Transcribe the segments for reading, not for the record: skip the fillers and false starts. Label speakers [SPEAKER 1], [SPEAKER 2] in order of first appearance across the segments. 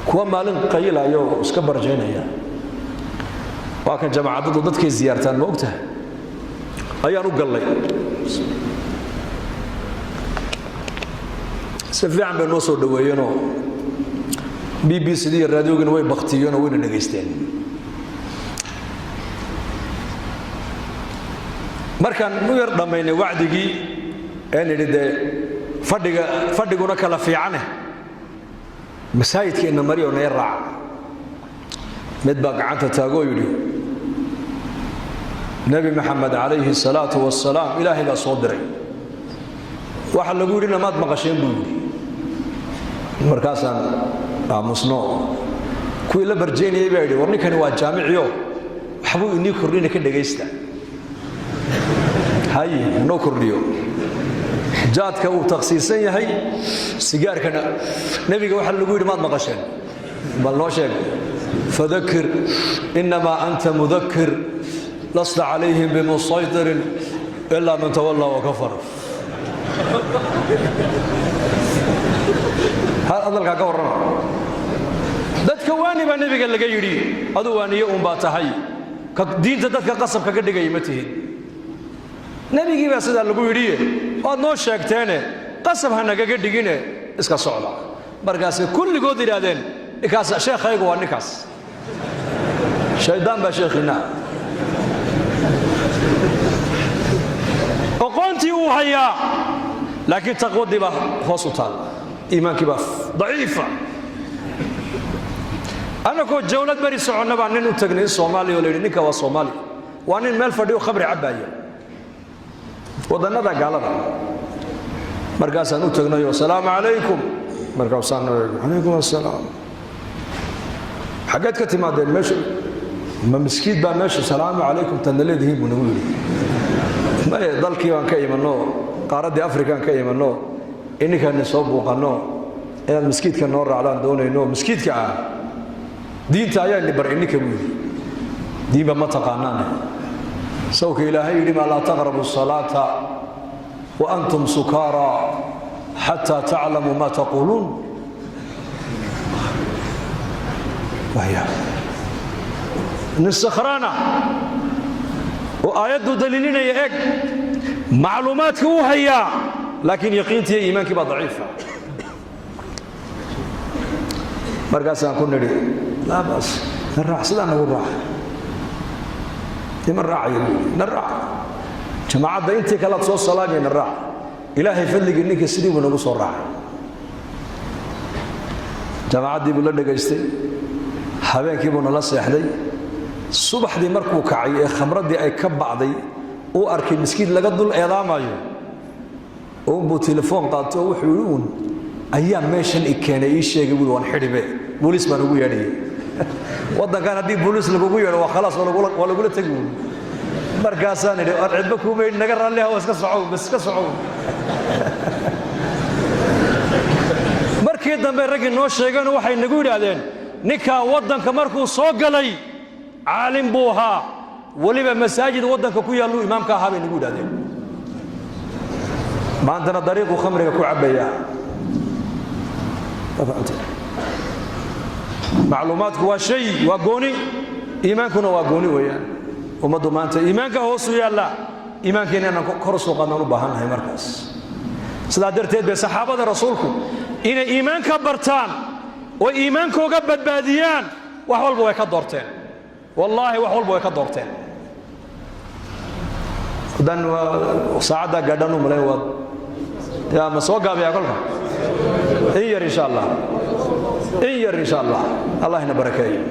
[SPEAKER 1] Kuwa maalin qayilayo oo iska barjaynaya, waa kan jamaacadadu dadkay ziyaartaan, ma ogtahay? Ayaan u gallay. Si fiican bay noo soo dhoweeyeenoo BBC iyo raadiyogiina way baktiyeenoo wayna dhegaysteen. Markaan u yar dhammaynay wacdigii ee nidhi dee fadhiga fadhiguna kala fiicane, masaajidkeenna mariyo naga raaca, mid baa gacanta taagoo yidhi: Nebi Maxamed calayhi salaatu wasalaam Ilaahay baa soo diray, waxa lagu yidhina maad maqasheen, buu yidhi. Markaasaan aamusno. Kuwii la barjaynayay baa yidhi: War ninkani waa jaamiciyo, waxbuu inii kordhina, ka dhegaysta. Hay noo kordhiyo. Jaadka uu takhsiisan yahay, sigaarkana nebiga waxa lagu yidhi maad maqasheen? Bal noo sheeg. Fadakir innamaa anta mudakir, lasta calayhim bimusaytirin ilaa man tawallaa wakafar. Hadalkaa ka warrama. Dadka waani baa nebiga laga yidhi, aduu waaniye uunbaa tahay, ka diinta dadka qasab kaga dhigaya ma tihid. Nebigii baa sidaa lagu yidhiye, waad noo sheegteene, qasab ha nagaga dhigine, iska socda. Markaasay kulligood yidhaahdeen: Ninkaas sheekhaygu waa ninkaas, shaydaan baa sheekhiinna. Oqoontii uu hayaa, laakiin taqwadii baa hoos u taalla, iimaankii baa daciifa. Annagoo jawlad beri soconna baa nin u tagnay in Soomaaliya oo la yidhi ninka waa Soomaali, waa nin meel fadhiyo khamri cabbaaya, waddannada gaalada. Markaasaan u tagnayoo: Asalaamu calaykum. Markaasaan: Calaykum assalaam, xaggeed ka timaadeen? Meesha ma miskiid baa meesha salaamu calaykum tadna leedihiin, buu nagu yidhi. Maye, dalkii baan ka imanno, qaaraddii Afrikaan ka imanno, ininkaani soo buuqanno, inaad miskiidka noo raacdaan doonayno. Miskiidka ah diinta ayaani bar ininka, buu yidhi. Diinba ma taqaanaane. Sawka Ilaahay yidhi maa laa taqrabu salaata wa antum sukaara xataa taclamuu ma taquuluun. Nin sakhraana oo aayaddu daliilinaya, eg, macluumaadka uu hayaa, laakiin yaqiintii iyo iimaankii baa daciifa. Markaasaan ku nidhi: Laa baas, na raac, sidaa nagu raaca. Ima raacaya, buu yidhi. Na raac, jamaacadda intii kalead soo salaamaya, na raac. Ilaahay fadligii ninka sidii buu nagu soo raacay. Jamaacaddii buu la dhegaystay, habeenkii buu nala seexday. Subaxdii markuu kacay ee khamraddii ay ka bacday, uu arkay miskiid laga dul eedaamayo uunbuu telefoon qaato oo wuxuu yidhi: Uun ayaa meeshan i keenay, ii sheegay, buui, waan xidhibe, booliis baan ugu yeedhayay. Waddankan haddii booliis lagugu yeedho, waa khalaas, waa lagula tegi wuun. Markaasaan idhi: War cidba kuumaydh, naga raalli haw, iska socow, bas iska socow. Markii dambe raggii noo sheegeen waxay nagu yidhaahdeen: Ninkaa waddanka markuu soo galay caalim buu ahaa, weliba masaajid waddanka ku yaalluu imaamka ahaa, bay nagu yidhahdeen. Maantana dariiquu khamriga ku cabbaya. Macluumaadku waa shay, waa gooni, iimaankuna waa gooni weeyaan. Ummaddu maanta iimaanka hoosu yaalla, iimaankeena inaan kor u soo qaadnaan u baahannahay. Markaas sidaa darteed bay saxaabada rasuulku inay iimaanka bartaan oo iimaankooga badbaadiyaan wax walba way ka doorteen. Wallaahi, wax walba way ka doorteen. Haddaan saacaddaa gaadhaan u malayn, waad yaa ma soo gaabiyaa kolka in yar, insha Allah, in yar, insha Allah. Allah ina barakeeyo.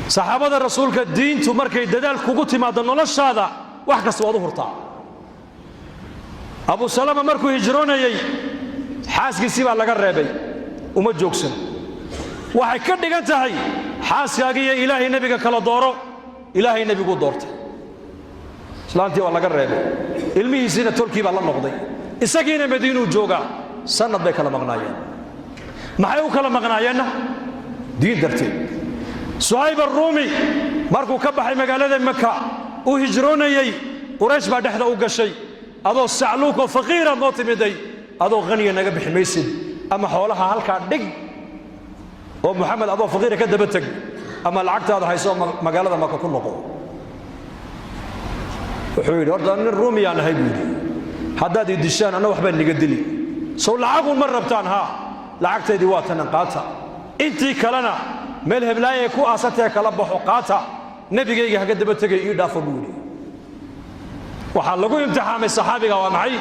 [SPEAKER 1] Saxaabada rasuulka, diintu markay dadaal kugu timaado noloshaada, wax kasta waad u hurtaa. Abu Salama markuu hijroonayey xaaskiisii baa laga reebay, uma joogsan. Waxay ka dhigan tahay xaaskaaga iyo Ilaahay nebiga kala dooro. Ilaahay nebiguu doortay. Islaantii waa laga reebay, ilmihiisiina tolkii baa la noqday, isagiina Madiinuu joogaa. Sanad bay kala maqnaayeen. Maxay u kala maqnaayeenna? Diin darteed. Suhayb Aruumi markuu ka baxay magaalada Maka uu hijroonayey, Quraysh baa dhexda u gashay: Adoo sacluukoo faqiiraad noo timiday, adoo haniya naga bixi maysid, ama xoolaha halkaa dhig. Oo Muxamed adoo faqiira ka daba teg ama lacagtaada hayso magaalada Maka ku noqo. Wuxuu yidhi, horta nin ruumiyaan ahay, buu yidhi, haddaad i dishaan anna waxbaa niga dili. Sow lacagun ma rabtaan? Haa, lacagtaydii waa tanan, qaata. Intii kalena meel heblaayay ku aasatee kala baxo, qaata. Nebigayga haga daba tegay, ii dhaafo, buu yidhi. Waxaa lagu imtixaamay saxaabiga waa maxay?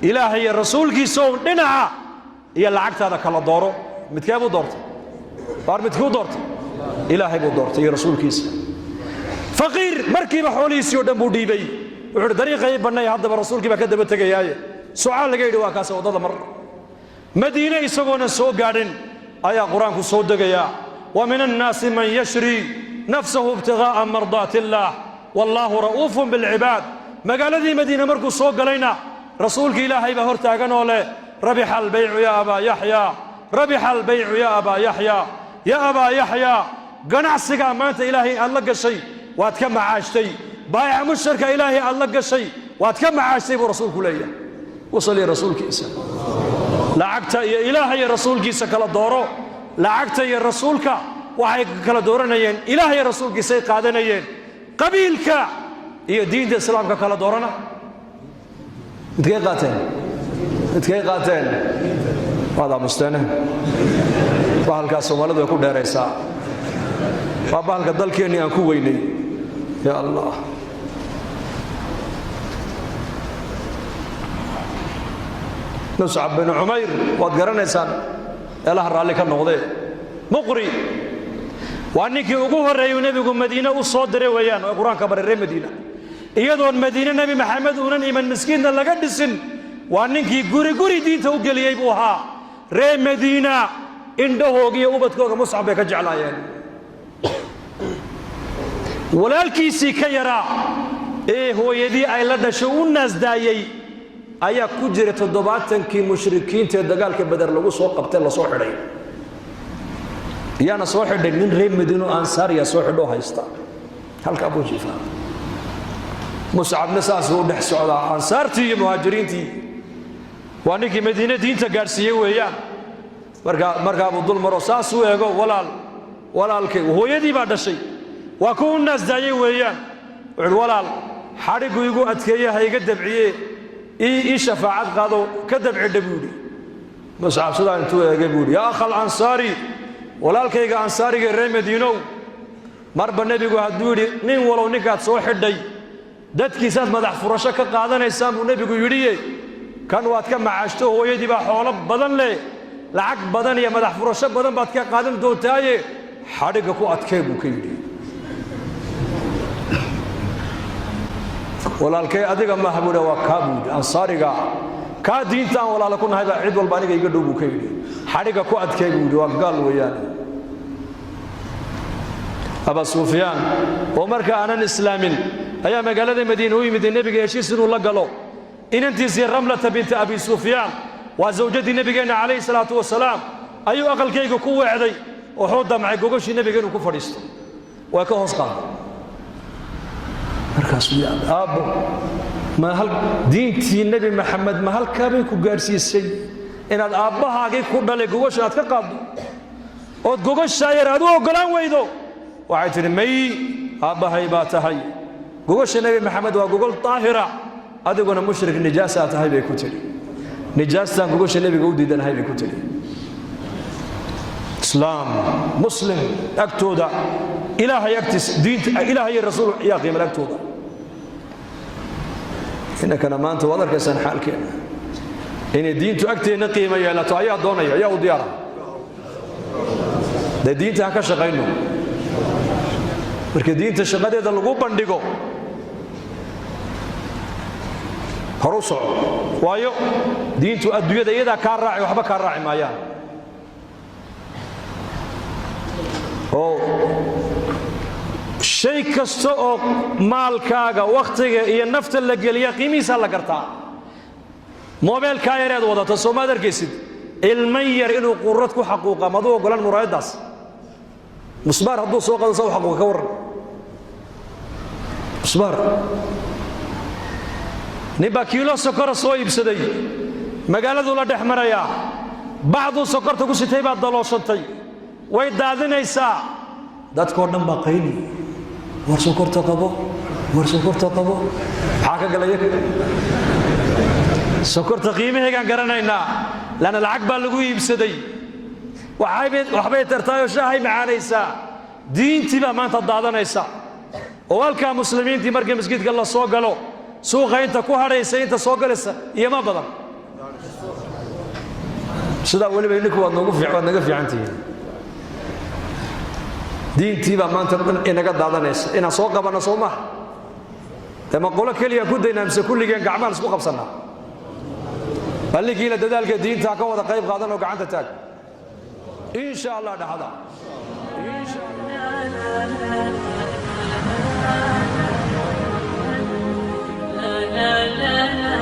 [SPEAKER 1] Ilaahay iyo rasuulkiisa ow dhinaca iyo lacagtaada kala dooro. Midkee buu doortay? Waar, midkuu doortay? Ilaahay buu doortay iyo rasuulkiisa. Faqiir markiiba xoolihiisii oo dhan buu dhiibay. Wuxuu uhi, dariiqay bannay, haddaba rasuulkii baa ka daba tegayaaye. Sucaal laga yidhi, waa kaas waddada mar. Madiine isagoonan soo gaadhin ayaa Qur-aanku soo degayaa: wa min annaasi man yashri nafsahu ibtigaa'a mardaati illaah wallaahu ra'uufun bilcibaad. Magaaladii Madiine markuu soo galayna, rasuulkii Ilaahay baa hor taagan oo leh: rabixa albaycu ya abaa Yaxya, rabixa albaycu ya abaa Yaxya, ya abaa Yaxya, ganacsigaa maanta Ilaahay aad la gashay waad ka macaashtay, baayaca mushtarka Ilaahay aad la gashay waad ka macaashtay, buu rasuulku leeyahay. Wasaliya rasuulkiisa. Lacagta iyo Ilaahay iyo rasuulkiisa kala dooro. Lacagta iyo rasuulka waxay kala dooranayeen, Ilaahay iyo rasuulkiisay qaadanayeen. Qabiilka iyo diinta islaamka kala doorana, midkay qaateen? Midkay qaateen? Waad aamusteene. Bahalkaas Soomaalidu way ku dheeraysaa, waa bahalka dalkeennii aan ku weynay. Ya Allah, Muscab bin Cumayr waad garanaysaan, eelaha raalli ka noqdee. Muqri waa ninkii ugu horreeyuu nebigu Madiine u soo diray weeyaan, oo Qur-aanka baray reer Madiina, iyadoon Madiine Nebi Maxamed uunan iman, miskiinna laga dhisin. Waa ninkii guri guri diinta u geliyey buu ahaa. Reer Madiina indhahooga iyo ubadkooga Muscab bay ka jeclaayeen. Walaalkiisii ka yaraa ee hooyadii ay la dhasho u naasdaayey ayaa ku jira 70kii mushrikiinta ee dagaalka Beder lagu soo qabtay, lasoo xidhay. Yaana soo xidhay? Nin reer Madiino Ansaariya soo xidhoo haysta. Halkaa buu jiifaa Muscabna, saasuu u dhex socdaa ansaartii iyo muhaajiriintii. Waa ninkii Madiine diinta gaadhsiiyey weeyaan. Markaa buu dul maro, saasuu eego. Walaal, walaalkay, hooyadii baa dhashay, waa ku u naasdaayey weeyaan. Wuxuuhi, walaal, xadhiggu igu adkeeye, ha iga dabciye, ii shafaacad qaado, ka dabcidha, buu yidhi. Muscab sidaa intuu eegay buu yidhi, yaa akha alansaari, walaalkayga ansaariga reer Madiinow, marba nebigu hadduu yidhi nin walow ninkaad soo xidhay dadkiisaad madax furasho ka qaadanaysaan buu nebigu yidhiye, kan waad ka macaashto, hooyadii baa xoolo badan leh, lacag badan iyo madax furasho badan baad ka qaadan doontaaye, xadhigga ku adkee, buu ka yidhi. Walaalkay adiga maaha, buu waa kaa, buu yidhi, ansaariga kaa diinta aan walaala ku nahay baa cid walba aniga iga dhow, buu ka yidhi. Xadhigga ku adkee, buu yidhi, waa gaal weeyaan. Aba Sufyaan oo marka aanan islaamin ayaa magaalada Madiine u yimid nebiga heshiis inuu la galo. Inantiisii Ramlata binta Abi Sufyaan, waa zawjadii nebigeenna calayhi salaatu wasalaam, ayuu aqalkayga ku weecday. Wuxuu damcay gogoshii nebiga inuu ku fadhiisto, waa ka hoos qaaday. Markaasuu yaabay, aabbo, ma hal diintii Nebi Maxamed ma halkaabay ku gaadhsiisay inaad aabbahaagii ku dhalay gogosha aad ka qaaddo ood gogoshaa yar aad u oggolaan weydo? Waxay tidhi, may, aabbahay baa tahay, gogosha Nebi Maxamed waa gogol daahira, adiguna mushrik nijaasaa tahay, bay ku tidhi. Nijaastaan gogosha nebiga u diidanahay, bay ku tidhi. Islaam, muslim agtooda, Ilaahay agtiisa, diinta Ilaahay iyo rasuul yaa qiimal agtooda. Inankana maanta waad arkaysaan xaalkeena. Inay diintu agteenna qiimo yeelato ayaa doonaya, ayaa u diyaara. Dee diinta ha ka shaqayno. Marka diinta shaqadeeda lagu bandhigo, horu soco, waayo diintu adduunyada iyadaa kaa raaci, waxba kaa raaci maayaan. Oo shay kasta oo maalkaaga, wakhtiga iyo nafta la geliya, qiimihiisaa la gartaa. Moobeelkaa yareed wadato, soo maad arkaysid ilman yar inuu qurad ku xaquuqa? Maduu ogolan muraayaddaas musbaar hadduu soo qado sa u xaquuqa? Ka warran musbaar. Nin baa kiilo sokora soo iibsaday, magaaladuu la dhex marayaa, bacduu sokorta ku sitay baa dalooshantay. Way daadinaysaa. Dadkoo dhan baa qayli: "War sokorta qabo, war sokorta qabo." Maxaa ka galaya sokorta? Qiimaheegaan garanaynaa, laanna lacag baa lagu iibsaday. Waxbay tartaayoo shaahay macaanaysaa. Diintii baa maanta daadanaysa oo halkaa muslimiintii markii masjidka la soo galo, suuqa inta ku hadhaysa, inta soo galaysa iyo ma badan. Sidaa weliba idinku waad noogu waad naga fiican tihiin. Diintii baa maanta dhan inaga daadanaysa. Inaan soo qabanno soo maaha? Dee ma qolo keliya ku daynaa mise kulligeen gacmahan isku qabsannaa? Ballinkiina dadaalka diinta ka wada qayb qaadan oo gacanta taag, insha Allah dhaxda.
[SPEAKER 2] La la la.